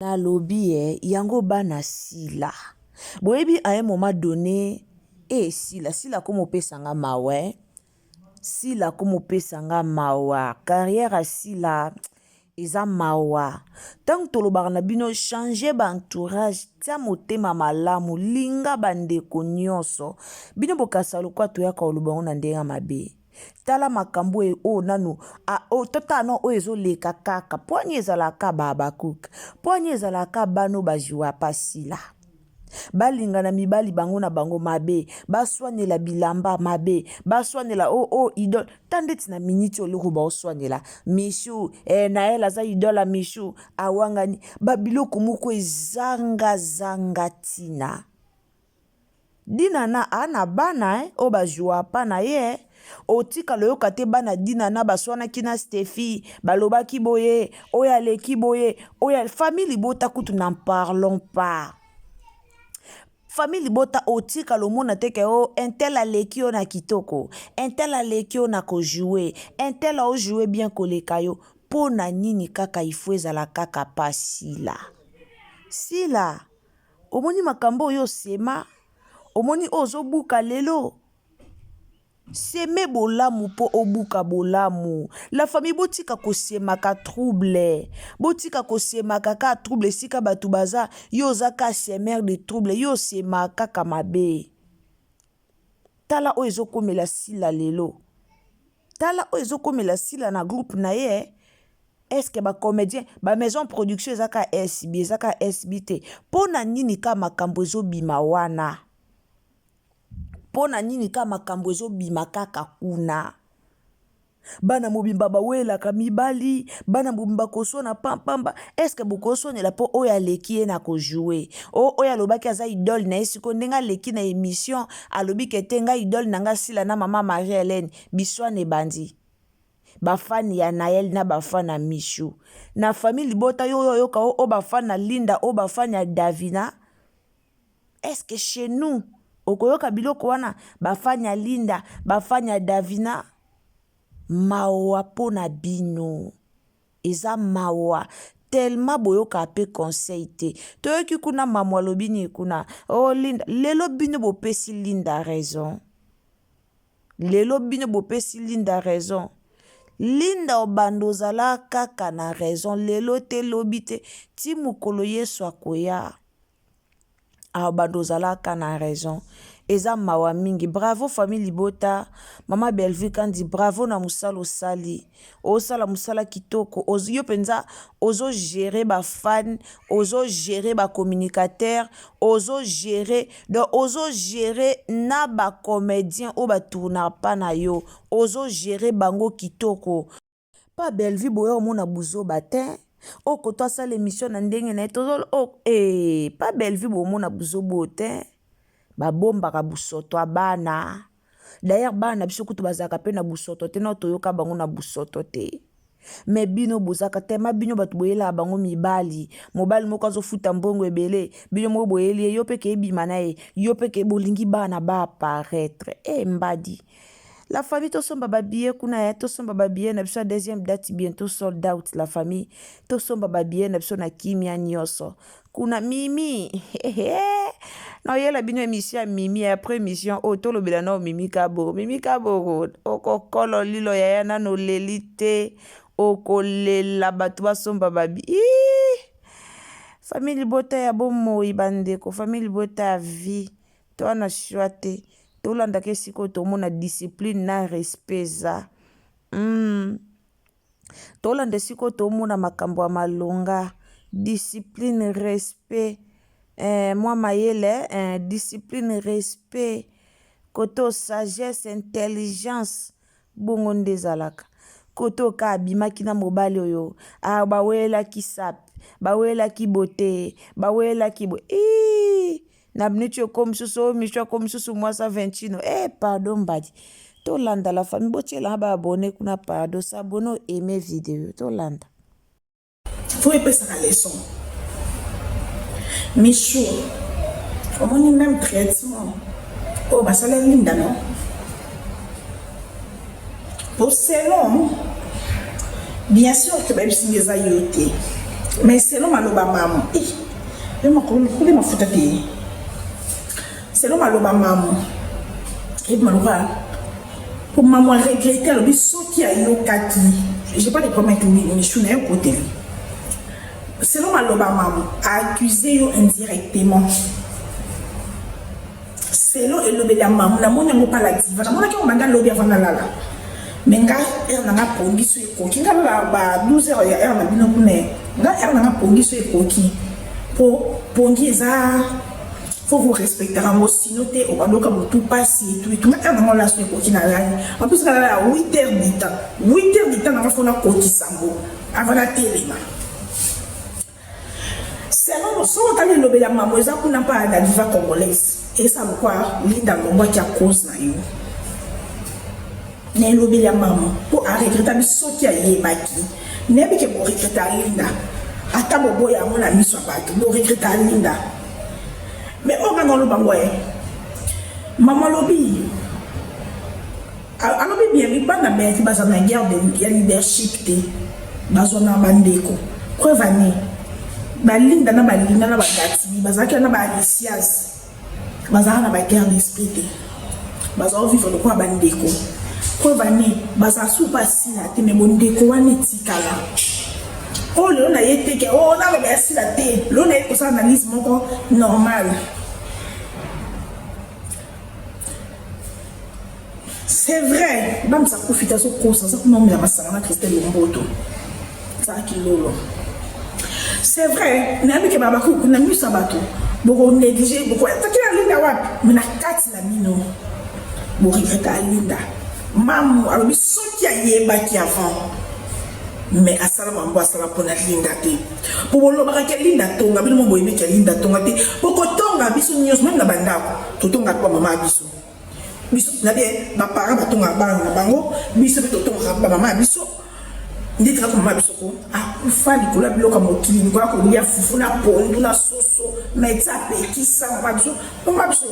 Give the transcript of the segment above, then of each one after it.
Nalobi eh, yango bana Sila. Boyebi à un moment donné, eh Sila, Sila akomi opesa nga mawa eh. Sila akomi opesa nga mawa. Carrière ya Sila eza mawa. Ntango tolobaka na bino changer ba entourage, tia motema malamu, linga bandeko nyonso. Bino bokasa lokola toyaka koloba yango na ndenge ya mabe. Tala makambo oyo nanu totala nanu oyo ezoleka kaka mpo ani ezalaka ba Habacuc mpo ani ezalaka bano bazwa pa Sila balingana mibali bango na bango mabe baswanela bilamba mabe baswanela o oh, o oh, idole ta ndeti na miniti oyo eloko baoswanela Michou eh, Naël aza idole ya Michou awangani babiloko moko ezangazanga ntina. Dinana a na bana eh, oyo ba joua pa na ye eh. Otikala oyoka te bana Dinana baswanaki na Stephie balobaki boye oyo aleki boye oyo famille libota kutu n'en parlons pas. Famille libota otikala omona te ke o oh, un tel aleki yo na kitoko, un tel aleki yo na ko jouer, un tel ao jouer bien koleka yo. Mpo na nini kaka il faut ezala kaka pa Sila? Sila Omoni makambo oyo osema? Omoni oyo ozobuka lelo? Seme bolamu mpo obuka bolamu. La famille botika kosemaka trouble. Botika kosemaka kaka trouble esika bato baza. Yo oza kaka semeur de trouble. Yo osemaka kaka mabe. Tala oyo ezokomela Sila lelo. Tala oyo ezokomela Sila na groupe na ye. Est-ce que ba comédien ba maison production eza ka SB eza ka SB te mpo na nini ka makambo ezobima wana mpo na nini ka makambo ezobima kaka kuna bana mobimba bawelaka mibali bana mobimba koswana pampamba eske bokoswanela mpo oyo aleki ye na kojoue o oyo alobaki aza idole na ye sikoyo ndenge aleki na émission alobi ke te ngai idole na ngai sila na mama marie helene biswana ebandi ba fan ya Naël na ba fan ya Michou na famille libota yo oyo oyoka o ba fan ya Linda o ba fan ya Davina est-ce que chez nous okoyoka biloko wana ba fan ya Linda ba fan ya Davina mawa mpo na bino eza mawa tellement boyokaka mpe conseil te toyoki kuna mamu alobi nini kuna o oh, Linda lelo bino bopesi Linda raison Lelo bino bopesi Linda raison. Linda obanda ozala kaka na raison lelo te lobi te ti mokolo Yesu akoya obanda ozalaka na raison eza mawa mingi bravo famille libota mama Bellevue kandi bravo na mosala osali osala mosala kitoko yo mpenza ozo gérer ba fan ozo gérer ba communicateur ozo gérer donc ozo gérer na ba comédien oyo ba tournaka pa na yo ozo gérer bango kitoko pa Bellevue boya omona buzoba te oyo koto asala émission na ndenge na ye tozo oh, eh, pa Bellevue bomona buzoba oyo te babombaka busoto ya bana D'ailleurs bana na biso kutu bazalaka pe na busoto te nao toyoka bango na busoto te. Mais bino bozaka tellement bino bato boyelaka bango mibali mobali moko azofuta mbongo ebele bino moko boyeli ye yo mpe ke ebima na ye yo mpe ke bolingi bana ba apparaître e eh, mbadi la famille tosomba babillet kuna ya tosomba babillet na biso ya deuxième date bientôt sold out la famille tosomba babillet na biso na kimia nyonso kuna mimi naoyela bino émission ya mimi après émission oyo tolobela nao mimi kaboro mimi kaboro okokolo lilo yaya nano oleli te okolela bato basomba babi famille libota ya bomoi bandeko famille libota ya vie toa na shwa te tolandaka esika oyo tomona discipline na respect eza mm. Tolanda esika oyo tomona makambo ya malonga discipline respect eh, mwa mayele eh, discipline respect kote oyo sagesse intelligence bongo nde ezalaka kote oyo ka abimaki na mobali oyo ah, bawelelaki sape bawelelaki bote bawelelaki boye na minute oyo komi susu oyo micho akomi susu mwasi aventino eh pardon mbadi tolanda la famille botielanga ba abonne kuna pardon s'abonne aime video tolanda fo epesaka leçon michou omoni même traitement oyo basala linda no po selon bien sûr ke bayebisi nga eza yo te. Mais selon maloba mamu, eh, yo makolo lokole mafuta te. Selon maloba mamu, et maloba po mamu a regretter alobi soki ayokaki, j'ai pas de problème avec Michou na yo koteli. Selon maloba mamu, a accuser yo indirectement. Selon elobeli ya mamu, namoni yango pa la diva, namonaki yango banda lobi avant nalala. Mais nga heure na nga pongi so ekoki, nga lala ba 12 heures ya heure na bino kuna, nga heure na nga pongi so ekoki. Po pongi eza faut vous respecter yango sinon te obandoka motu pasi et tout et tout. Nga heure na nga lala so ekoki na lali. En plus nga lala 8 heures du temps. 8 heures du temps na nga faut nakokisa yango avant natelema. Selon soki otali elobeli ya mamu eza kuna mpa na diva congolaise esa lokwa Linda alongwaki a cause na yo na elobeli ya mamu mpo aregreta bi soki ayebaki nayebi ke boregreta Linda ata boboya yango na miso ya bato boregreta Linda mais oyo nga naloba ngo ye mama alobi Alobi bien bana Bercy baza na guerre de ya leadership te bazwa na bandeko preuve année balinda na balinda na bagatibi bazalaki na baalicias bazalaka na baguerre d'esprit te bazala vivre lokola bandeko preuve année bazala su pa sila te me bondeko wana etikala oyo lelo na ye te ke oyo naloba ya sila te lelo na ye kosala analyse moko normale. C'est vrai, bamisa kufi te azokosa aza kuna omela masanga na Christelle Lomboto azalaki lolo. C'est vrai, nayebi ke babakuku na miso ya bato boko néglige boko taki na Linda wapi mais na kati na bino bo regretta Linda. Mamu alobi soki ayebaki avant mais asala mambo asala mpona Linda te po bolobaka ke Linda tonga bino mo boyebi ke Linda tonga te bokotonga biso nyonso meme na bandako totongaka mpa mama ya biso biso na bien baparent batongaka bana na bango biso mpe totongaka bamama ya biso nde kaka mama biso ko akufa likolo ya biloko ya mokili likolo ya kolia fufu na pondu na soso médecin apekisa mama biso mama biso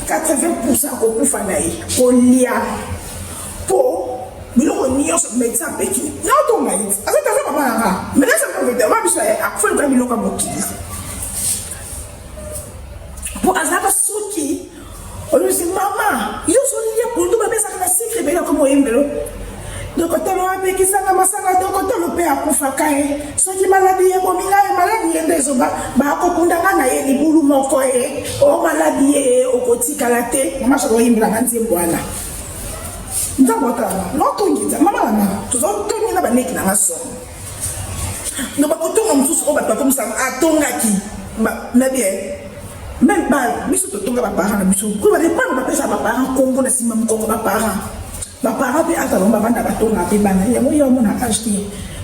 80 pourcent akokufa na ye kolia mpo biloko nyonso médecin apeki naotonga ye aza taza mama na nga médecin mama biso akufa likolo ya biloko ya mokili mpo azalaka soki olosi mama yo ozolia pondu bapesaka na sikre ebele akoma oyembelo dokotolo apekisanga masanga dokotolo mpe akufaka ye soki maladi ebomi ngai maladi ye nde ezoba bakokunda nga na ye libulu moko ye o maladi ye okotikala te mama soki oyembelanga nzembo wana nzambe otala notongi mama na nga tozotongi na baneki na nga somo Donc bakotonga mosusu oyo bato bakomisa atongaki na bien même ba biso totonga baparent na biso po bana bapesa baparent nkombo na nsima mokongo baparent baparent mpe ata bango bavanda batonga mpe bana yango yo omona age te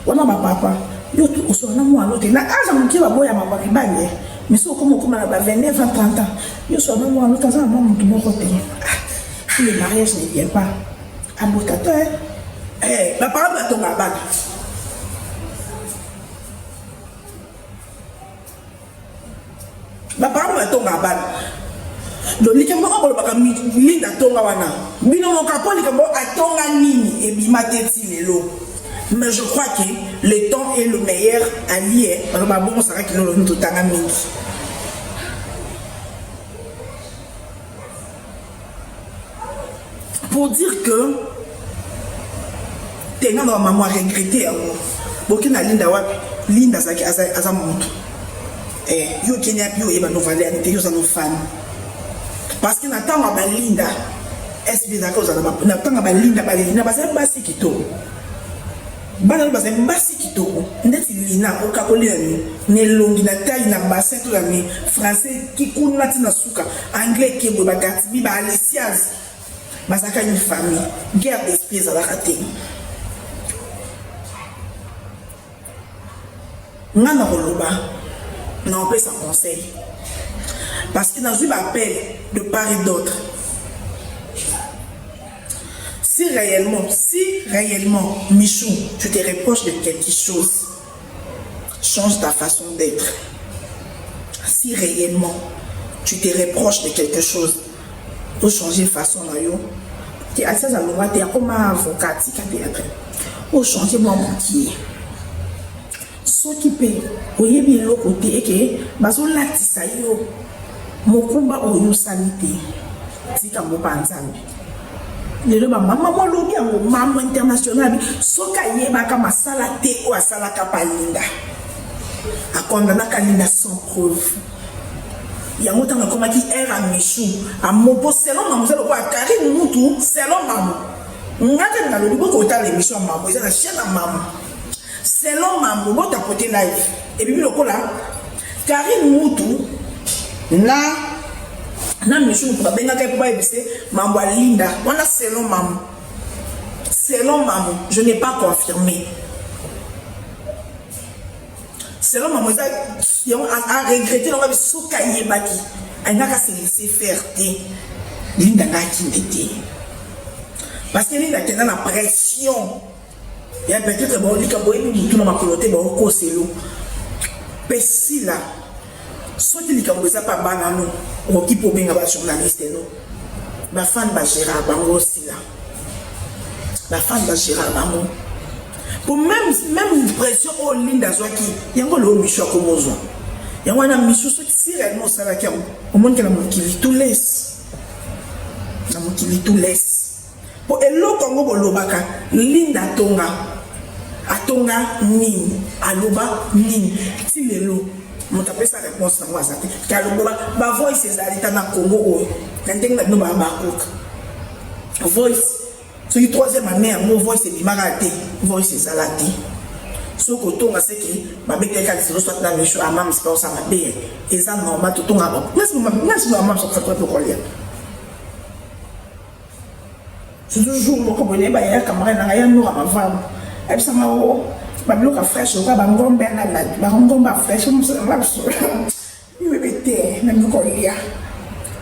wana bapapa yo osola na mwana te na age ya moke baboya mama mibali mais soki okoma okoma na ba 29 ans 30 ans yo osola na mwana te aza na mwa motu moko te ah, si le mariage ne vient pas abota te eh, baparent batonga bana baparent batonga bana donc likambo oyo bolobaka linda atonga wana bino moka mpo likambo atonga nini ebima te ti lelo mais je crois que le temps est le meilleur allié baloba bongosaka kilolo totanga mingi. Pour dire que te nga na maman regrette yango boke na Linda wapi Linda azalaki aza, aza mutu eh, yo okende yapi yo oyeba no valeur te yo oza no fan parce que na ntango ya balinda sb ezalaki ozala na ntango ya balinda balina bazali basi kitoko Bana no bazali basi kitoko ndeti Lina okakoli na nini na elongi na taille na bassin to na nini français ki kuna ti na suka anglais kebwe ba Gatsby ba Alicias bazalaka une famille guerre d'esprit ezalaka te nga na koloba na opesa conseil parce que nazwi ba appel de part et d'autre. Si réellement, si réellement, Michou, tu te reproches de quelque chose, change ta façon d'être. Si réellement, tu te reproches de quelque chose, faut changer façon na yo. Te Alisa alongwa te akoma avocat tika théâtre. O changer mwa mokie. Soki mpe oyebi eloko te eke bazolatisa yo mokumba oyo osali te, tika yango mpa Nzambe. Lelo bamama mwa lobi yango mama international soki ayebaka masala te oyo asalaka pa Linda, akondanaka Linda sans preuve. Yango ntango akomaki ere ya Michou amopo selon mamu eza lokola Karine Mutu selon mamu nga te nalobi bokotala émission ya mamu eza na chaîne ya mamu. Selon mambo bo tapote live ebimi lokola Carine Mutu na na Michou mutu babengaka ye mpo bayebise mambo ya Linda wana selon mambo, selon mambo je n'ai pas confirmé, selon mambo eza yango a regrette nango soki ayebaki alingaka se laisser faire te. Linda nga akinde te parce que Linda akenda na pression ya peut-être bao likambo oyebi mutu na makolo te baokoselo mpe sila soki likambo eza pa bana no okoki mpe obenga bajournaliste no bafane bagérard bango sila bafane bagérard bango po meme meme pression oyo linda azwaki yango lelo misu akomozwa yango wana misu soki si réellement osalaki yango omonike na mokili tout laisse na mokili tout laisse Po eloko yango bolobaka linda atonga atonga nini aloba nini ti lelo moto apesa reponse nango aza te ke aloba ba voice ezali ta na congo oyo na ndenge na bino ba bakoka voice soki troisième année yango voice ebimaka te voice ezala te soki otonga seke babetaka lisolo soit na micho amam sika osala mabe eza normal totongaka nasi mama sokolia. Surtout jour moko boye nayeba yaya camarade nanga ya Nora Mavambu ayebisa nga o ba biloko ya fresh lokola ba ngombe na ba ngombe ya fresh miwebe te na biloko kolia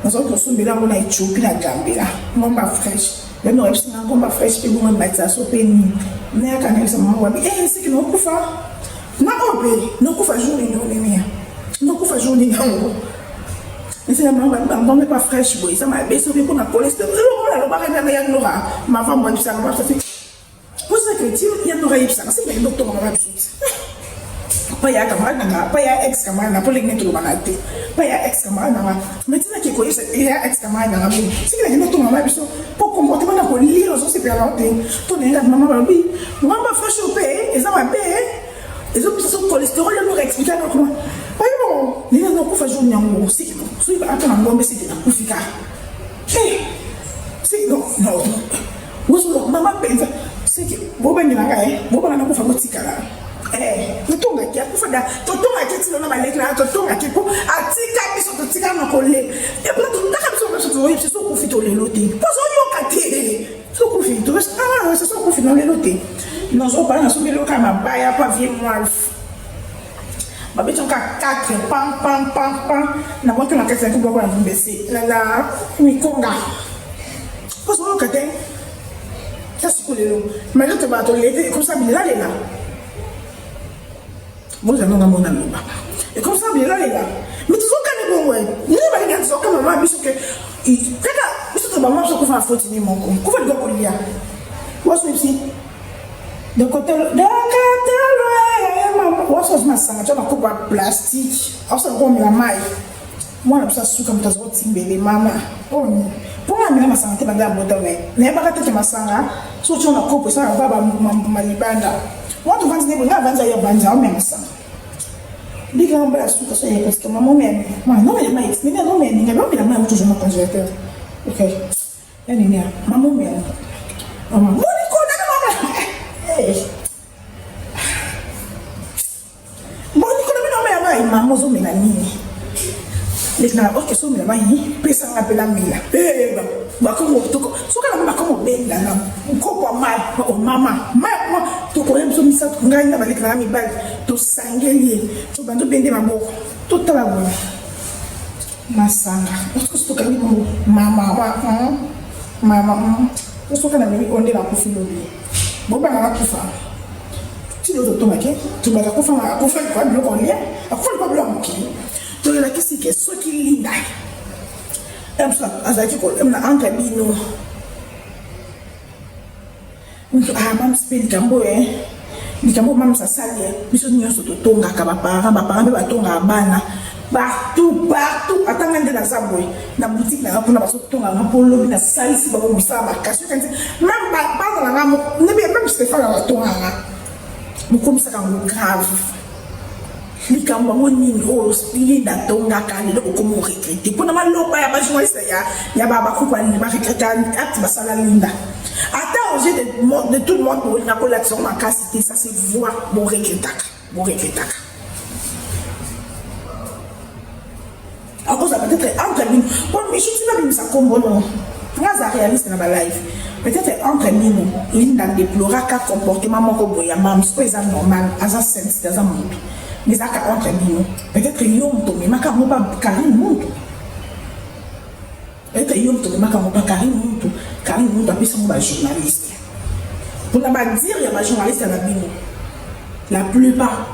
nazalaki kosombela yango na Ethiopie na Gambela ngombe ya fresh ya Nora ayebisa nga ngombe ya fresh mpe bongo ematisa so mpe nini nayaka nayebisa mama wabi eh siki nakokufa na oyo mpe nakokufa jour nini oyo nini nakokufa jour nini yango Eza mama bango mpe pa fresh boye eza mabe soki mpo na cholesterol eloko wana alobaka nana ya nora mavambo ayebisaka mama soki posa chrétien ya nora ayebisaka soki nakende kotonga mama biso pa ya camarade nanga pa ya ex camarade na po leki neti olobaka te pa ya ex camarade nanga mais tina ke koyebisa ya ex camarade nanga mingi soki nakende kotonga mama biso po comportement na kolia ozosepela nao te to nayenga mama balobi ngamba fresh mpe eza mabe ezopesa so cholesterol yango explike yango koma oyo nini nakufa jour yango siki soki ata na ngombe siki nakufi ka eh, siki no no bozolo mama mpenza siki bobengela ngai eh, bobanga nakufa botikala eh, totongaki akufa da totongaki ntina na baleki na totongaki mpo atika biso totikala na kolela epuis totaka biso biso toyebisa so okufi tolelo te mpo ozoyoka te Sokufi to ah c'est sokufi na lelo te. Nazo bala na sombeli oka mabaya pa vie mwalf. Babeti oka 4 pam pam pam pam na bwaki na kati ya kubwa na mbese na na mikonga. Poso oka te. Ça siko lelo. Mais to ba to lete comme ça bilela lela. Boza nonga mona loba. Et comme ça bilela lela. Mais tozokani bongo nini balingi tozoka mama biso ke kaka biso to bamama biso kufa na foti ni moko kufa likoya kolia waso epsi dokotelo dokotelo mama waso azwi masanga tya na kopo ya plastique aosala komela mai mwana biso asuka moto aza kotimbele mama oyo nini mpo nga amela masanga te banda ya bota me nayebaka te ke masanga soki otya na kopo esalaka kaka bambuma libanda mwa tovandi nde boye nga avandi aye avandi aomela masanga bika nga mbala suka so ye kotika mama omela mama nomela mai nini nomela nini nomela mai toujours na congélateur ok ya nini ya mama omela mama monikona mama Bonikolo bino omela mai mama ozomela nini leki na oke so omela mai pesa nga mpe namela eh, bakongo soki nango bakongo benga na nkopo ya mai o oh, mama mai tokoya biso misato ngai na baleki na nga mibali tosangeli ye tobandi obende maboko totala boye masanga soki tokangi bongo mama mama soki namemi oyo nde nakufi lobi bobanga nakufa ti lelo totongaki tobaka akufa akufa likoya biloko olia akufa likoya biloko ya mokili tolelakisi ke soki linda azalaki na entre bino ah mams mpe likambo oyo eh. Likambo mam's asali eh, biso nyonso totongaka ba parents, ba parents mpe batongaka bana partout partout, ata nga nde naza boye na boutique na nga kuna bazotonga nga mpo lobi nasalisi bango mosala makasi, okanisi meme bana na nga nde meme Stéphane abatonga nga, bokomisaka yango grave. Likambo yango nini oyo Linda atongaka lelo bokomi oregrete mpona maloba ya bajournaliste ya, ya bakupa baregrete acte basala Linda ata aux yeux de, de tout le monde bolinga kolakisa yango makasi te, ça se voit, boregretaka boregretaka akozala peut-être entre bino po misu tina bimisa kombo no nga aza réaliste na balive, peut-être entre bino Linda déploraka comportement moko boye ya mams oyo eza normal, aza sainte, aza motu, mais ezalaka entre bino. Peut-être yo moto omemaka yango pa Karine Muntu, peut-être yo moto omemaka yango pa Karine Muntu, Karine Muntu apesi yango bajournaliste mpona badire ya bajournaliste na bino. La plupart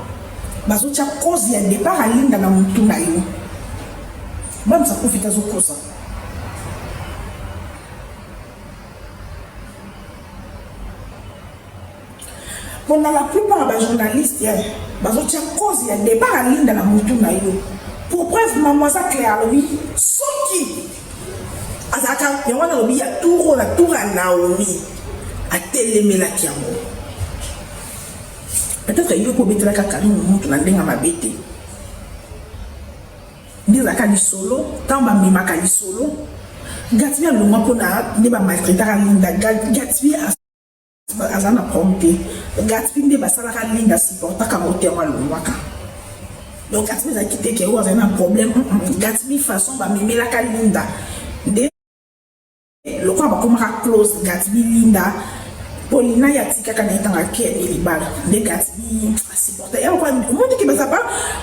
bazotia cause ya départ alinda na motu na yo, bamisa kufi te, azokosa. Mpona la plupart ya bajournaliste bazotia cause ya départ alinda na motu na yo. Pour preuve, mama aza clair, alobi soki azalaka yango wana, alobi ya tour oyo na tour ya Naomi atelemelaki yango. Peut-être yo mpo obetelaka Karine motu na ndenge ya mabe te, nde ezalaka lisolo. Ntango bamemaka lisolo, Gatsby alongwa mpona nde bamaltraitaka Linda. Gatsby aza na problème te. Gatsby nde basalaka Linda, supportaka yango te, yango alongwaka. Donc Gatsby ezalaki te ke oyo azali na problème. Gatsby, façon bamemelaka Linda nde lokola bakomaka close, Gatsby, Linda, Paulina ye atikaka na ye ntango akende libala, nde Gatsby asupporte ya lokola omoni baza ba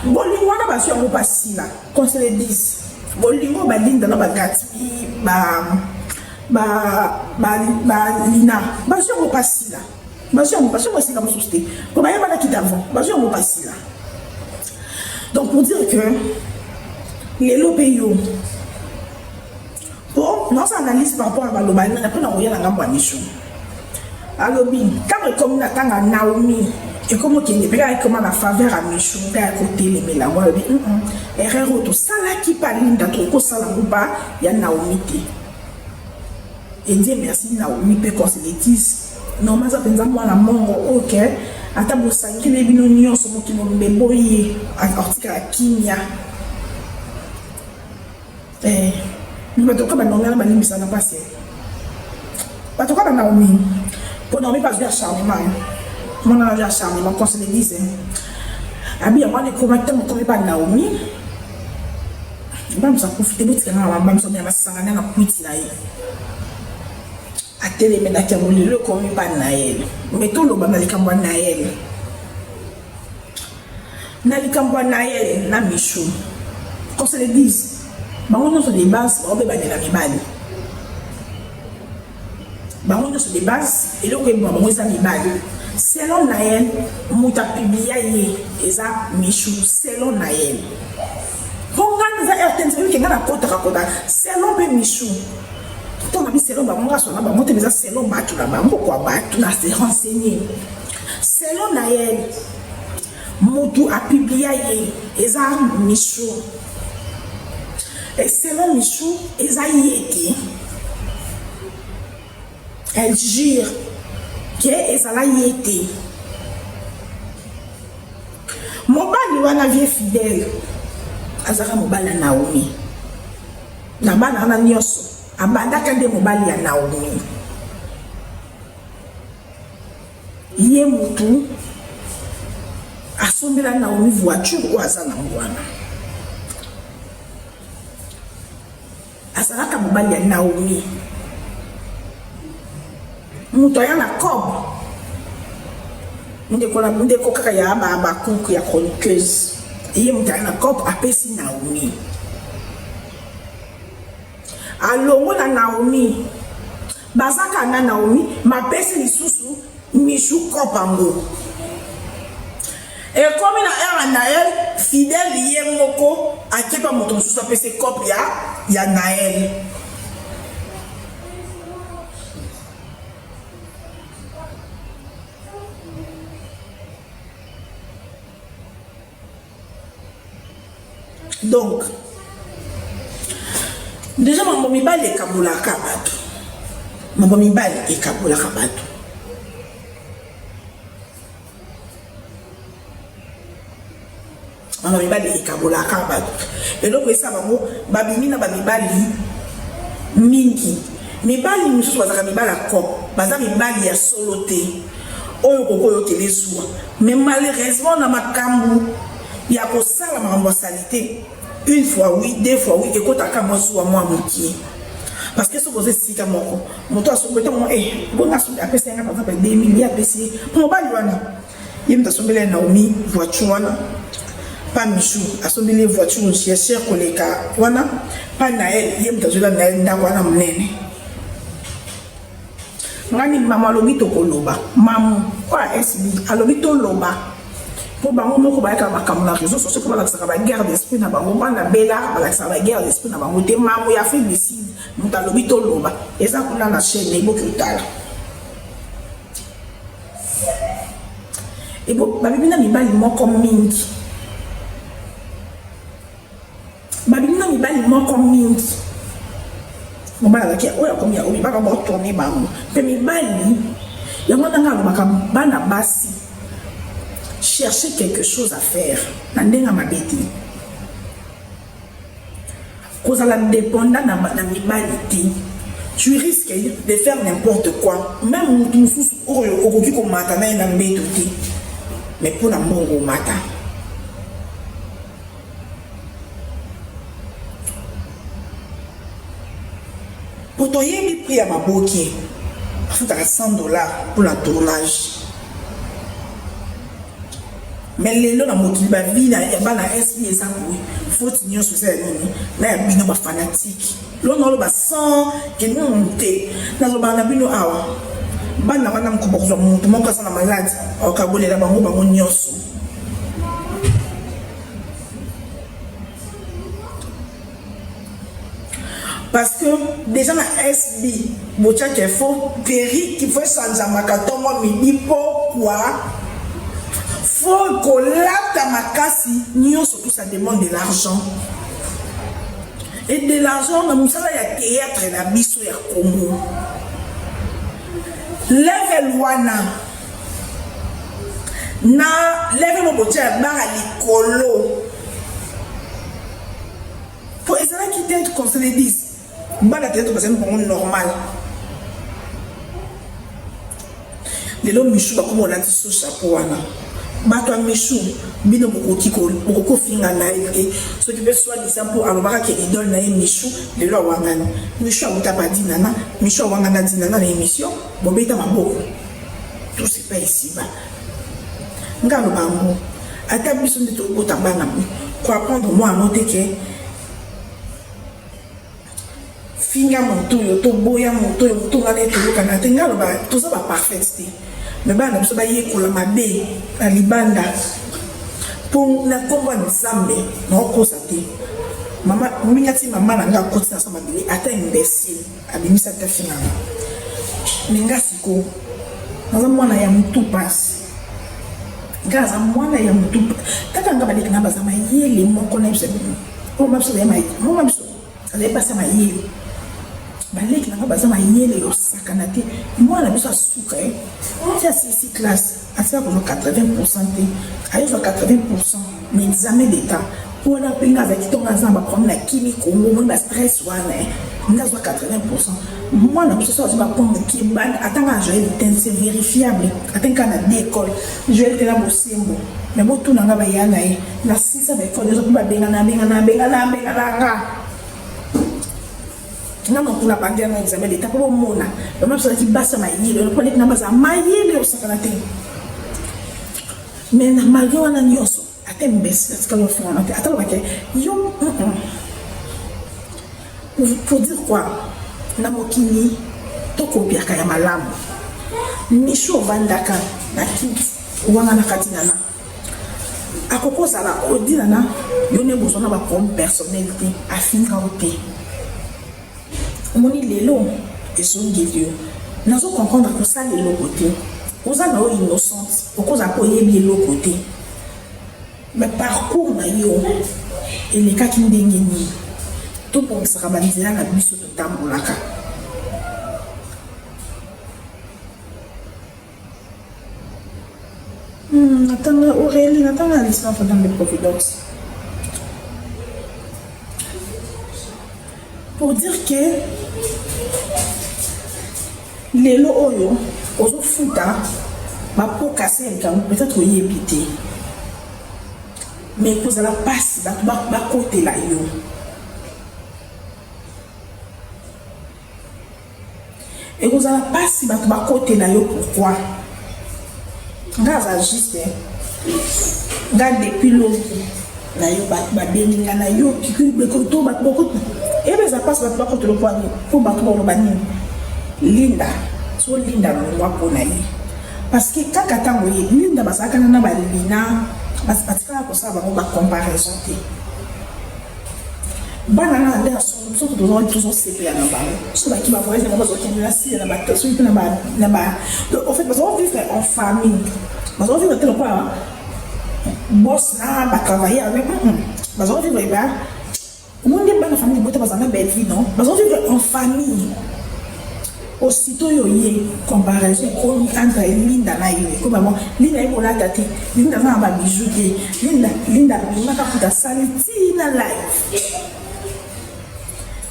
bolingo wana bazwi yango basila. Qu'on se le dise, bolingo balinda na baGatsby, balina bazwi yango basila, bazwi yango, bazwi yango esika mosusu te, po bayebanaki d'avant, bazwi yango basila. Donc pour dire que lelo mpe yo po naosa analyse par rapport à baloba nana mpo na koya na ngambo ya misu, alobi ntango ekomi na ntango ya Naomi, ekomi okende mpe kaka ekoma na faveur ya Michu mpe ya kotelemela yango, alobi erreur oyo tosalaki mpa Linda, tokosala yango mpa ya Naomi te. Et Dieu merci, Naomi mpe, qu'on se le dise, normal aza mpenza mwana mongo oyo ke ata bosangeli bino nyonso mokili mobimba eboyi ye, atikala kimia. Eh, bato ka banaomi wana balimbisana mpasi, bato ka banaomi, mpo Naomi mpe azwi acharnement, mwana azwi acharnement, qu'on se le dise. Abi yango wana ekoma ntango ekomi mpa Naomi, bamisa kufi te, botika nga bamisa ya masanga na kwiti na ye atelemelaki yango. Lelo ekomi mpa Nael, me toloba na likambo ya Nael, na likambo ya Nael na Michu, qu'on se le dise, bango nyonso de base bango mpe bandela mibali, bango nyonso de base eloko eboma bango eza mibali. Selon Nael, moto apublia ye eza Michu. Selon Nael, mpo ngai naza RTNC, oyoki ngai nakotaka kota. Selon mpe Michu, ntango nabi selon bango, nga sona bango te, eza selon bato na bango kwa bato na se renseigner. Selon Nael, motu apublia ye eza Michu, et selon Michu eza ye te, elle jure ke ezala ye te. Mobali wana, vie fidèle, azalaka mobali ya Naomi na bana wana nyonso, abandaka nde mobali ya Naomi. Ye mutu asombela Naomi voiture oyo aza nango wana, azalaka mobali ya Naomi, moto aya na cob ndeko na ndeko kaka ya bakuku ya chroniqueuse. Ye moto aya na cob, apesi Naomi, alongo na Naomi, bazaka na Naomi, mapesi lisusu Michu cob yango. Ekomi na heure ya Nael, fidèle ye moko akepa moto mosusu apesi cope ya Nael. Donc deja mambo mibali ekabolaka bato, mambo mibali ekabolaka bato. Mama mibali ekabolaka bato, eloko esa bango babimi na bamibali mingi. Mibali misusu bazalaka mibali ya cop, baza mibali ya solo te, oyo okoki oyokela ezuwa. Mais malheureusement na makambo ya kosala makambo ya salite, une fois oui, deux fois oui, ekotaka mwa zuwa mwa mokie. Parce que soki oza esika moko, moto asombi ntango eh, bonga asombi, apesi yanga par exemple 2000, ye apesi ye mpo mobali wana, ye moto asombeli ya Naomi voiture wana, pa Michou asombeli ye voiture ya cher koleka wana, pa Nael, ye moto azwela Nael ndako wana monene. Ngani mama alobi tokoloba, mamu oyo SB alobi toloba, mpo bango moko bayaka makambo na réseau sociaux mpo balakisaka baguerre d'esprit na bango. Bana bela balakisaka baguerre d'esprit na bango te. Mamu ya Afrique du Sud moto alobi toloba, eza kuna na chaîne, eboki otala. Ebo babimi na mibali moko mingi, babimi na mibali moko mingi. Mobali azalaki oyo akomi ya oyo baka baotourne bango mpe mibali yango. Ndanga alobaka, bana basi, chercher quelque chose à faire na ndenge ya mabe te, kozala dépendant na mibali te. Tu risques de faire n'importe quoi. Même motu mosusu oyo okoki komata na ye na mbeto te, mais mpo na mbongo omata. Po toyebi prix ya maboke, afutaka 100 $ mpona tournage. Mais lelo na mokili, bavie ya bana SB eza boye. Faute nyonso eza ya nini? Na ya bino bafanatike. Lo naoloba sans ke nunu te, nazobaka na bino awa, bana wana mokoba kozwa motu moko aza na malade, akabolela bango, bango nyonso. Parce que déjà na SB botiaka faut perruque, faut esanzamaka ntongo, midi, pokwa, faut kolata makasi nyonso. Tout ça demande de l'argent et de l'argent na mosala ya théâtre na biso ya Congo. Level wana na level oyo botia ya bara likolo, po ezalaki te. Qu'on se le dise, bana théâtre bazali bango normal. Lelo Michu bakoma olati so chapeau wana. Bato ya Michu, bino bokoki kofinga na ye te, soki mpe soi-disant mpo alobaka ke idole na ye Michu. Lelo awangani Michu, awuta pa Dinana. Michu awangana Dinana na émission, bobeta maboko. Tout c'est pas ici-bas. Nga aloba yango, ata biso nde tobota bana boye, koapprendre mwa yango te ke finga motu oyo, toboya motu oyo, motu nga nde toyokana te. Nga aloba, toza baparfaite te, mais bana na biso bayekola mabe na libanda. Mpo na nkombo ya Nzambe, naokosa te, mama mingi ati mama na nga akoti na sa mabele, ata imbécile abimisa ata finganga. Me nga siko naza mwana ya motu pasi, nga naza mwana ya motu kaka. Nga baleki na baza mayele moko na biso bino. Mama biso azali mayele, mama biso azali basi ya mayele. Baleki na nga baza mayele yosakana te. Mwana biso asuka ye ti asilisi classe, atika kozwa 80 % te, ayozwa 80 % na examen d'état. Mpona mpe nga azalaki ntongo aza na baproblème na kimi Kongo, moni bastress wana, nga azwa 80 %. Mwana biso so azwi bapoint mokie, atanga na Joel te, c'est vérifiable, atangi kaka na deux école, Joel te na Bosembo. Mais botuna nga, baya na ye na sisa baekole nyonso mpo babengana, bengana, bengana, bengana nga nga mokuna bandi yango examen d'état. Mpo bomona bama biso azalaki basi ya mayele, mpo aleki na baza mayele osakana te. Mais na malgré wana nyonso, ata imbécile atikali ofingana te, ata lobake yo. Pour dire quoi? Na mokili tokopiaka ya malamu. Michu ovandaka na kiti owanganaka Dinana, akoki kozala Dinana yo nde bozwa na baproblème personnel te, afinga yo te. Omoni lelo ezongeli yo. Nazo comprendre, kosala eloko te, oza na yo innocente, okozala mpo oyebi eloko te. Mais parcours na yo Elekaki ndenge nini? Tobongisaka banzela na biso totambolaka. Hmm, natanga Aurélie, natanga na lycée Notre-Dame de Providence. Pour dire que lelo oyo ozofuta bapokase ya likambo peut-être oyebi te mais ekozala mpasi bato bakotela yo. Ekozala pasi bato bakotela yo pourquoi? Nga aza juste nga depuis lobi na yo bato babengi nga na yo to bato boko ebe eza pasi bato bakotela mpo nini mpo bato baloba nini Linda so Linda longwa mpo na ye parce que kaka ntango ye Linda bazalaka na balina batikala kosala bango ba comparaison te. Bana na nde ya solo biso tozo tozo sepela na bango so baki ba voyage na bazo kende na sila na ba soki pe na ba na ba en fait bazo vivre en famille bazo vivre te lokola boss na ba travailleur mais bazo vivre ba omoni nde bana famille libota bazala na belle vie non bazo vivre en famille Aussitôt yo oye comparaison ekomi entre Linda na yo ekomi bango Linda ayebi kolata te Linda aza na ba bijoux te Linda Linda abimaka kuta asali ti na live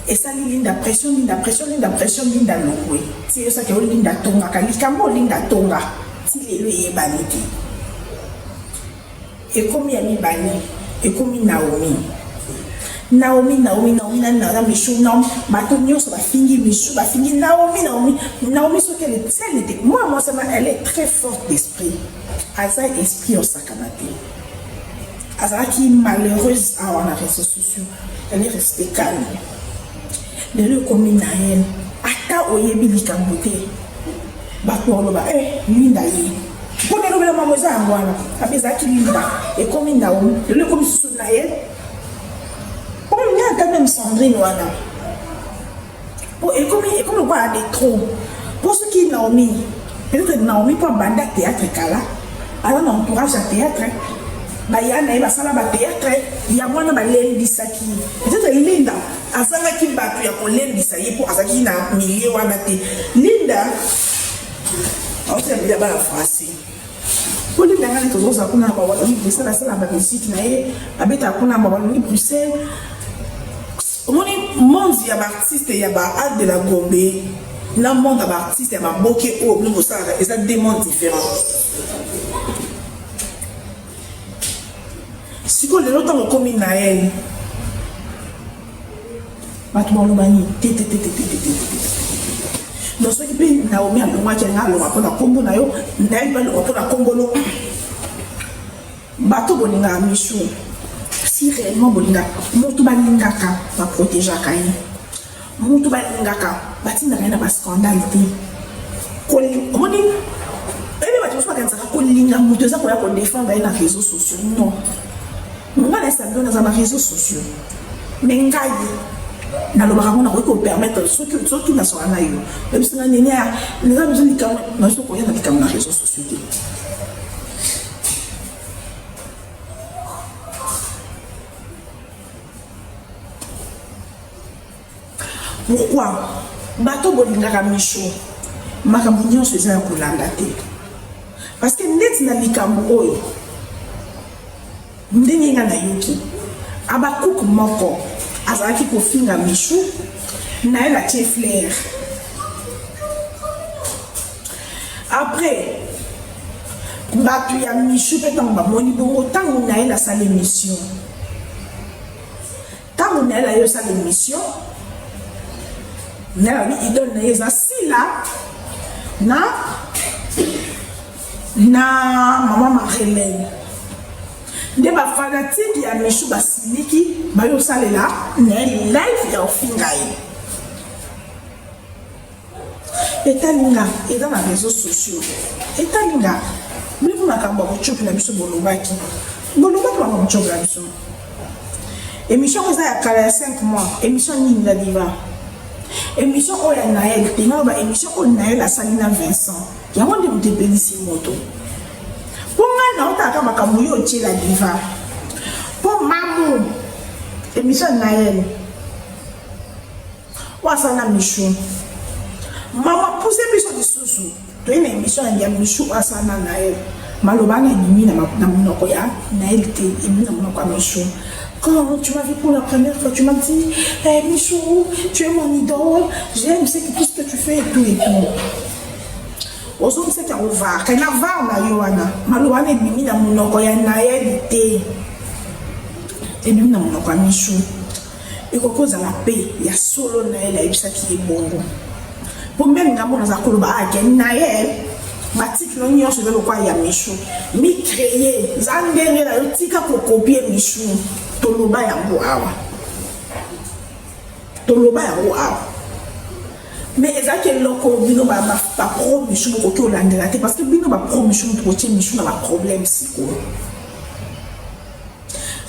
esali Linda pression Linda pression Linda pression Linda lokwe ti eyosaki yo Linda atongaka likambo Linda atonga ti lelo eyebani te. Ekomi ya mibale ekomi Naomi Naomi Naomi Naomi na na Michou Naomi bato nyonso bafingi Michou bafingi Naomi Naomi Naomi soki elle est elle était moi moi ça elle est très forte d'esprit aza esprit osakana te azalaki malheureuse awa na réseaux sociaux elle est restée calme lelo ekomi Naël ata oyebi likambo te Bato bakoloba eh Linda ye mpo na elobela mambo eza yango wana abe ezalaki Linda ekomi Naomi lelo ekomi susu na ye oyo nga ata meme Sandrine wana mpo ekomi ekomi lokola de trop mpo soki Naomi peut-être Naomi mpo abanda théâtre kala aza na entourage ya théâtre baya na ye basala ba théâtre yango wana balendisaki ye peut-être Linda Azangaki batu ya kolendisa ye po azalaki na milieu wana te. Linda auti na milieu ya bana français. Po Linda nga nde tozozala kuna na ba Wallonie Bruxelles asala ba musique na ye abetaka kuna na ba Wallonie Bruxelles. Omoni monde ya ba artiste ya ba Art de la Gombe na monde ya ba artiste ya maboke oyo bino bosalaka eza deux mondes différents. Sikoyo lelo ntango okomi Naël bato baloba nini te te te te te te te te donc soki mpe Naomi alongwaki anga alongwa mpo na nkombo na yo Naël mpe alongwa mpo na nkombo no bato bolingaka Michou si réellement bolingaka moto balingaka baprotegeaka ye Mutu balingaka batindaka ye na ba scandale te. Omoni oyebi bato mosusu bakanisaka kolinga moto eza koya kodefendre ye na réseaux sociaux non ngai na sabino naza na réseaux sociaux mais ngai nalobaka yango nakoki kopermettre soki soki nasoka na yo oyebisi nga nini ya naza biso likambo nazo koya na likambo na réseaux sociaux te Pourquoi bato bolingaka Michou makambo nyonso eza ya kolanda te parce que ndeti na likambo oyo ndenge nga nayoki Habacuc moko azalaki kofinga Michou naye natie fleur après bato ya Michou mpe ntango bamoni bongo ntango naye asala émission Tango Naël aye osala emission, Naël alobi idole na ye eza Sila na na mama Marilène. Nde ba fanatique ya Michou basiliki baye osalela Naël live ya ofinga ye. Etali nga eza na reseaux sociaux etali nga bino makambo ya kocopi na biso bolobaki bolobaki makambo ya kocopi na biso émission eza ya kala ya 5 mois émission nini la diva émission oyo ya Naël te nga ba émission oyo Naël asali na Vincent yango nde moto epelisi moto mpo ngai naotaka makambo yo otie la diva mpo mamu. Émission ya Naël. Oyo asala na Michou. Mama pousse biso lisusu. Toye na émission ya Michou oyo asala na Naël. Maloba wana ebimi na monoko ya Naël te, ebimi na monoko ya Michou. Quand tu m'as vu pour la première fois, tu m'as dit, hey, Michou, tu es mon idole, j'aime ce que, tout ce que tu fais et tout et tout. ozongisaki yango var kai na var na yo wana maloba wana ebimi na monoko ya Naël te ebimi na monoko ya Michou ekoki kozala mpe ya solo Naël ayebisaki ye bongo mpo meme ngambo naza koloba ake Naël batitlo nyonso eza lokola ya Michou micreye za ndenge na yo tika kokopie Michou toloba yango awa toloba yango awa mais ezalaki eloko bino bapro Michou bokoki kolandela te parce que bino bapro Michou moto botie Michou na baproblème sikoyo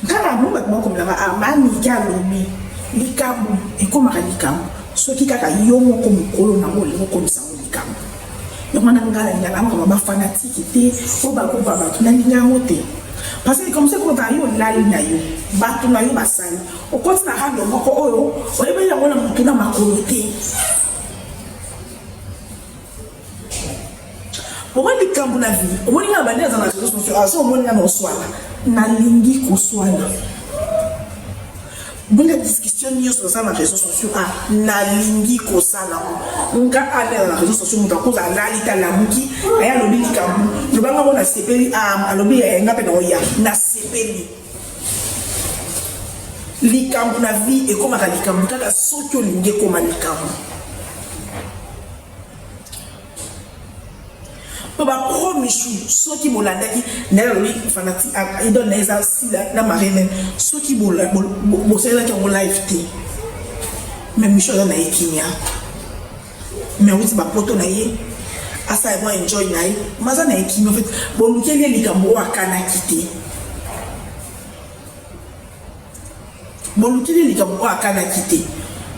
kaka mo bato bakomelaka ah manike alobi likambo ekomaka likambo soki kaka yo moko mokolo nango olingi okomisa yango likambo yango wana ngai nalingaka makambo bafanatike te oyo bakoba bato nalinga yango te parce que comme ça ekokaka yo olali na yo bato na yo basali okoti na rando moko oyo oyebeli yango na motu na makolo te omoni likambo na vie omoni nga bandi naza na réseau sociaux aso omoni nga na oswana nalingi koswana bonga discussion nyonso naza na réseau sociaux a nalingi kosala ngo nga alela na réseau sociaux moto akoza alali te alamuki aye alobi likambo lobanga ngo nasepeli alobi nga mpe naoya nasepeli likambo na vie ekomaka likambo kaka soki olingi ekoma likambo mpo bapro Michou soki bolandaki naye alobi fanati idole na ye eza Sila na Marine soki bosalelaki yango live te mais Michou aza na ye kimia mais awuti bapoto na ye asala mwa enjoy na ye maza na ye kimia en fait bolukeli ye likambo oyo akanaki te bolukeli likambo oyo akanaki te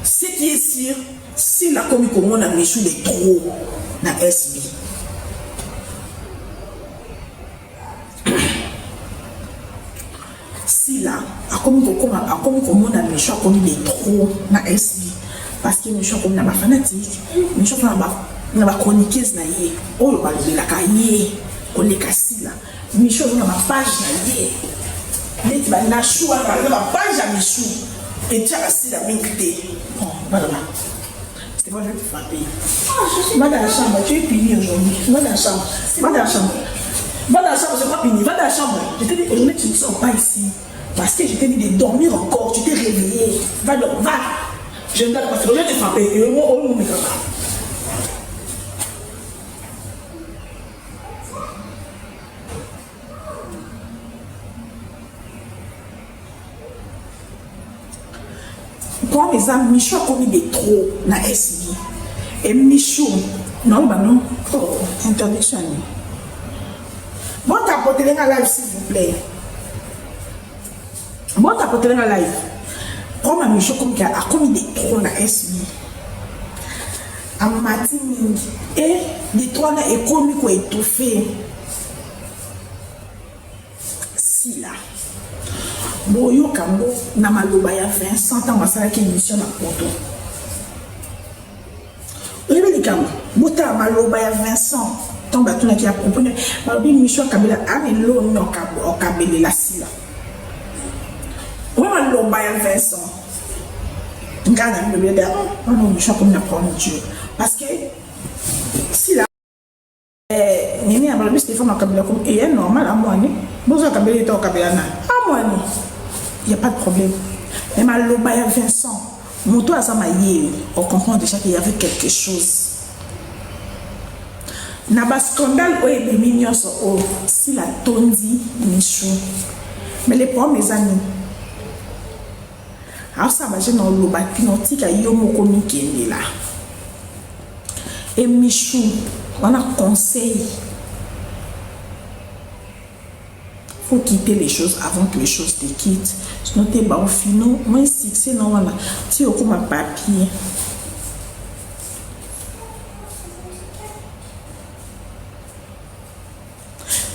ce qui est sûr Sila akomi komona Michou de trop na SB Sila akomi kokoma akomi komona Michou akomi de trop na SB parce que Michou akomi na bafanatique Michou akomi na bachroniqueuse na ye oyo balobelaka ye koleka Sila Michou aza na bapage na ye neti banashu wana na bapage ya Michou etiaka Sila mingi te bon voilà Stéphane, je vais te frapper. Ah, je suis... Va dans la chambre, tu es puni aujourd'hui. Va dans la chambre. Va dans la chambre. Va dans la chambre, c'est pas puni. Va dans la chambre. Je t'ai dit, aujourd'hui, tu ne sors pas ici. Parce que je t'ai dit de dormir encore. Tu t'es réveillé. Va donc, va. Je ne pas. Je vais te frapper. Et moi, on me Comme eza Michou akomi de trop na SB et Michou naoloba no oh, interdiction ya nini botapotele nga live s'il vous plaît botapotele nga live comme Michou akomi akomi de trop na SB amati mingi e de trop wana ekomi koétouffe Sila boyoka yango na maloba ya Vincent ntango asalaki émission na poto oyebi likambo botala maloba ya Vincent ntango batunaki ya propos balobi Michou akabela ana eloni okabelela Sila oyo maloba ya Vincent ngai na milobi wana Michou akomi na problème Dieu parce que Sila nini ya balobi Stéphane akabela komi eye normal amwani bozo akabela ye to akabela nani amwani y a pas de problème mais maloba ya Vincent moto aza mayele on comprend déjà qu'il y avait quelque chose na bascandale oyo ebimi nyonso oyo Sila tondi Michou mais le problème eza nini asala baje na oloba te na otika yo moko mikendela e Michou wana conseil faut quitter les choses avant que les choses te quittent sinon te baofino moi succès na wana ti okoma papier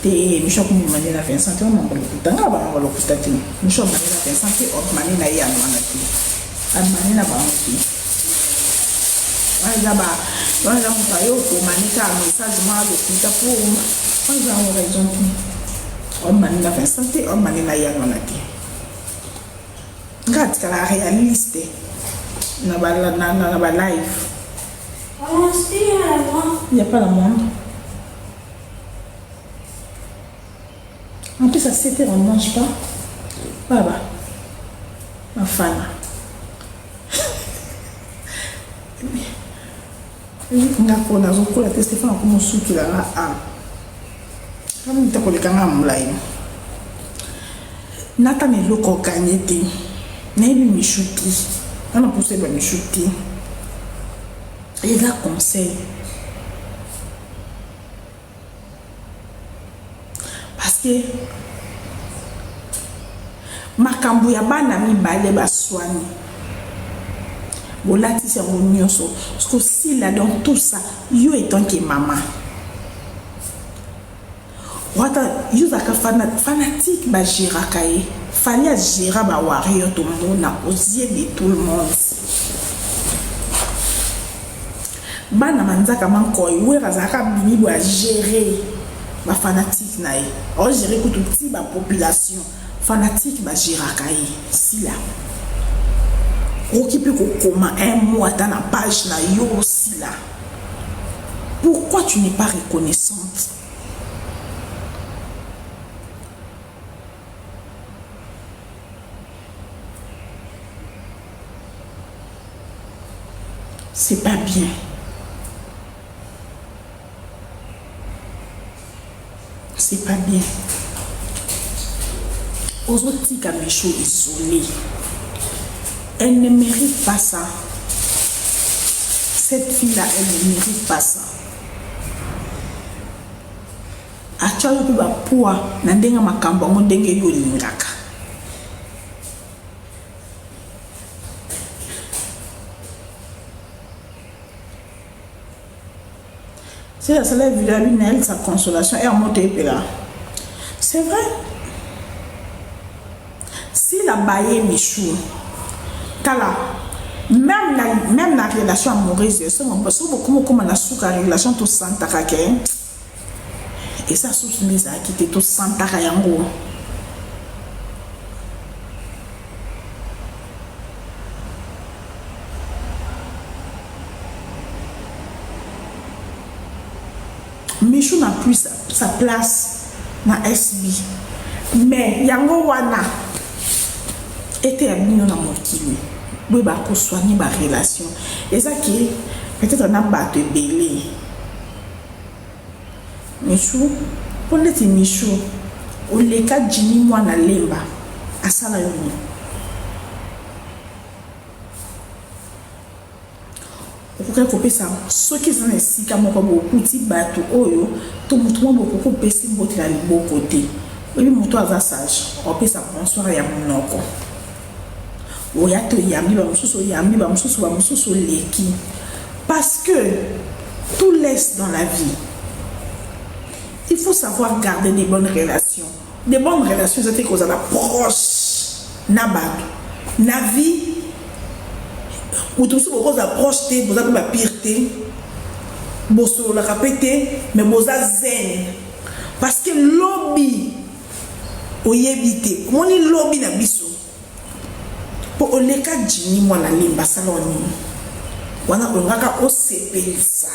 Te Michou akomi mane na Vincent te mambo lokuta nga ba mambo lokuta te Michou amane na Vincent te omane na ye wana te amane na bango te wana eza ba wana eza moto aye okomane kaka message mwa lokuta po wana eza yango raison te omane na Vincent te omane na ye wana te nga atikala réaliste na ba na, na, na ba live. Il n'y a pas la moindre. En plus, à 7 heures, on ne mange pas. Baba, ma femme. Nga ko nazokola te Stéphane akomosukila nga a kamita koleka nga molai nata na eloko oganye te nayebi mishu te nga na mposa yeba mishu te eza conseil Parce que makambo ya bana mibale baswani bolatisi yango nyonso parce sila dans tout ça yo etant que mama wata yo ozalaka fanatique bagéraka ye fali agéra bawarrior tomona aux yeux de tout le monde Bana manzaka mankoy werra azalaka abimi boye a gerer ba fanatique na ye ao gerer kutu ti ba population fanatique ba geraka ye sila okoki pe kokoma un mot ata na page na yo sila pourquoi tu n'es pas reconnaissante? C'est pas bien. C'est pas bien. Ozotika Michou isolé. Elle ne mérite pas ça. Cette fille-là, elle ne mérite pas ça. Atia yo pe ba poids na ndenge ya makambo yango ndenge yo olingaka. Si la sala video ya Naël sa consolation air moto epela. C'est vrai. Si la baye Michou. Tala même na même na relation amoureuse so so bokoma okoma na suka relation to santaka ke eza susu nde ezalaki te tosantaka yango Michou n'a plus sa, sa place na SB mais yango wana ete ya bino na mokili boyeba kosoigne ba relation eza ke peut-être na bato ebele Michou po ndeti Michou oleka Jimmy mwana lemba asala yo nini? Okokaki kopesa soki eza na esika moko boye okuti batu oyo to mutu moko boye okoki kopesa mbote na liboko te oyebi mutu aza sage opesa bonsoir ya munoko oya te oyambi ba mosusu oyambi ba mosusu ba mosusu oleki parce que tout laisse dans la vie il faut savoir garder des bonnes relations des bonnes relations eza te kozala proche na bato na vie moto mosusu bokozala proche te boza mpe bapire te bosololaka mpe te mais boza zen parce que lobi Oyebi te omoni lobi na biso po oleka djinny mwana lemba asala yo nini wana olingaka osepelisa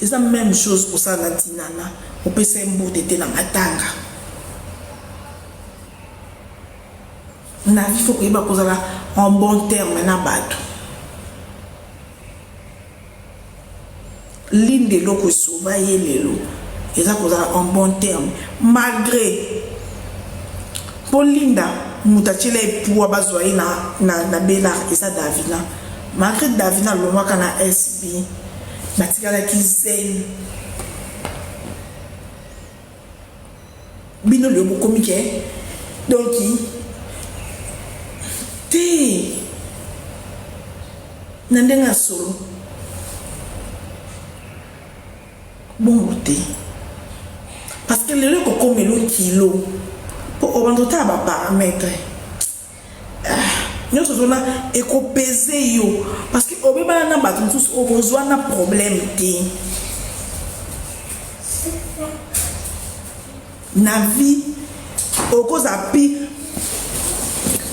eza meme chose osala na dinana opesa ye mbote te na matanga na vie faut koyeba kozala en bon terme na bato. Linda eloko esauva ye lelo eza kozala en bon terme malgre po Linda mutu atiela ye poids bazwa ye na, na, na Bellar eza Davina malgre Davina alongwaka na SB batikalaki zen Bino lelo bokomi ke donc te na ndenge ya solo. Bongo te. Parce que lelo ekokomela yo kilo. Po obanda otala ba paramètres. Ah, nyonso ozona ekopese yo. Parce que obebana na bato mosusu okozwa na problème te. Na vie okoza pire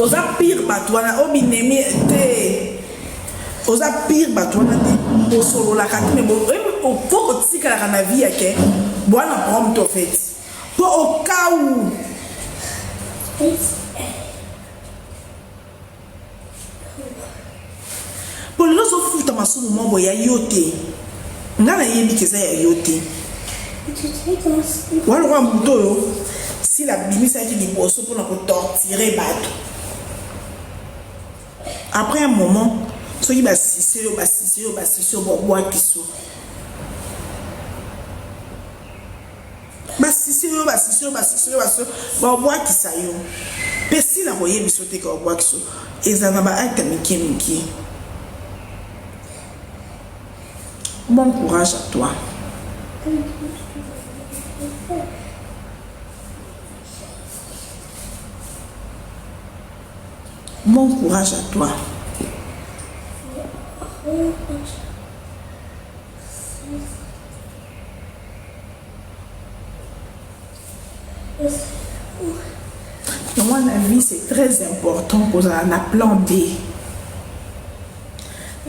oza pire bato wana oyo binemi te oza pire bato wana te osololaka te me po kotikalaka na vie yake bwana problème to fait po okau Po lelo ozo futa masumu moko boye ya yo te. Nga na yebi ke eza ya yo te. Wana lokola moto oyo sila abimisaki liboso mpona ko torturer bato. Après un moment soki basise yo basise yo basise yo babwakisi yo. Basisi yo basisi yo basisi yo basisi yo babwakisa yo mpe sila koyebisa yo te ke babwakisa yo ezala na ba acte mike mike bon courage à toi. Bon courage à toi. Yango wana vie c'est très important kozala na plan B.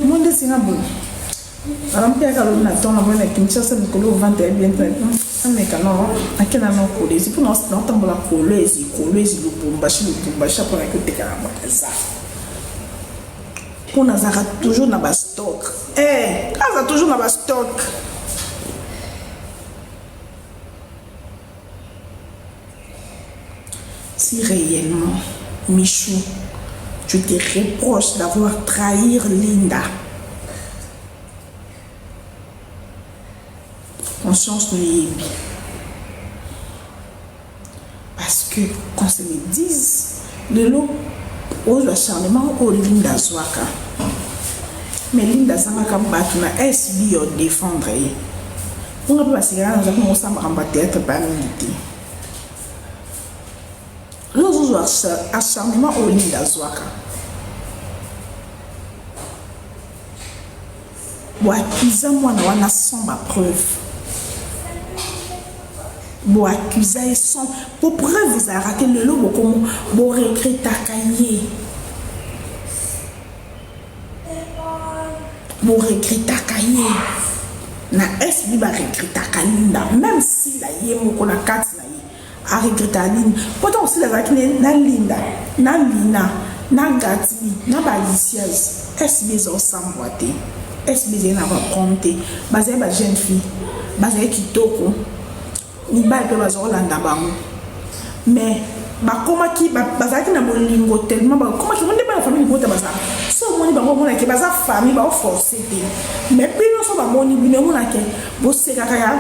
Moi nde singa boye. Alampi aka lobi na ntongo namoni na Kinshasa mikolo vente ya bien te. Ameka no akenda no Kolwezi mpo naotambola Kolwezi Kolwezi Lubumbashi Lubumbashi mpo naki oteka na Brazza. Mpo nazalaka toujours na ba stock. Eh, aza toujours na ba stock. Si réellement, Michou, tu te reproches d'avoir trahi Linda, conscience no yebi. Parce que qu'on se le dise, lelo ozwa acharnement oyo Linda azwaka. Mais Linda azangaka bato na SB yo défendre ye. Nga mpe basekaka naza mpe mosala makambo ya théâtre pa mingi te. Lelo ozozwa acharnement oyo Linda azwaka. Bo accusa mwana wana sans ba preuve. Bo accusa ye sans po preuve ezalaka te lelo bokomo bo regretaka ye. Bo regretaka ye. Na SB ba regretaka Linda même Sila ye moko na kati na ye. A regretta nini? Po tango Sila azalaki ne na Linda, na Lina, na Gatsby, na ba Alicias, SB eza osambwa te. SB ezali na ba prom te. Bazali ba jeune fille. Bazali kitoko. Mibali pe baza kolanda bango. Mais bakomaki bazalaki na bolingo tellement bakomaki ngo nde bana famille libota bazalaka so omoni bango omonake baza famille baoforce te mais bino so bamoni bino omonake bosekaka ya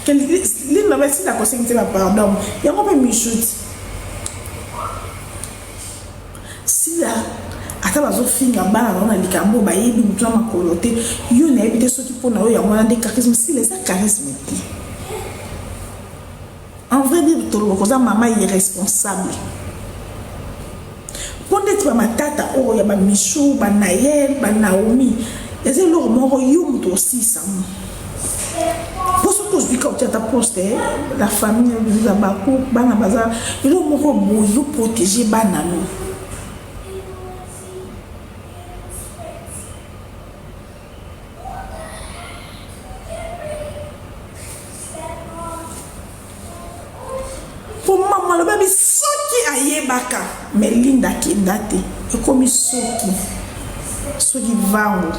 Linda ba sila kosengi te ba pardon yango mpe michut sila ata bazofinga bana bango na likambo bayebi motu na makolo te yo nayebi te soki mpo na yo yango wana nde charisme sila eza charisme te En vrai dire tolobaka oza mama irresponsable mpo ndeti ba matata oyo ya ba Michou ba Nayel ba Naomi eza eloko moko yo moto osisa ngo mpo soki ozwi ka otia ata poste la famille eza bako bana baza eloko moko boye yo protege bana no Po mamu alobabi soki ayebaka mais Linda akenda te ekomi soki soki vangu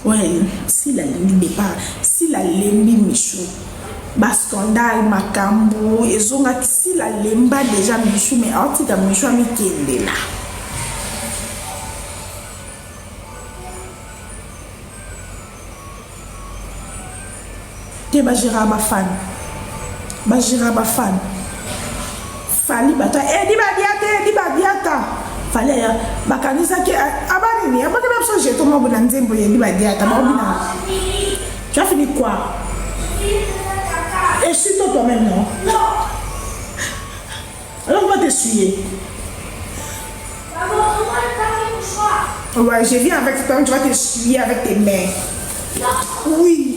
ouais sila alingi depart sila alembi michou ba scandale makambu ezongaki sila alemba deja michou mais aotika michou amikendela Te ba geraka ba fan. Ba geraka ba fan. Fally bato Edi Badiata Edi Badiata Fally aya bakanisaki aba nini abaki na biso jeton moko na nzembo ya Edi Badiata baobina. Tu as fini quoi? Essuie-toi toi-même, non? Non. Alors on va t'essuyer. Maman, donne-moi le papier mouchoir. Ouais, je viens avec toi, tu vas t'essuyer avec tes mains. Non. Oui.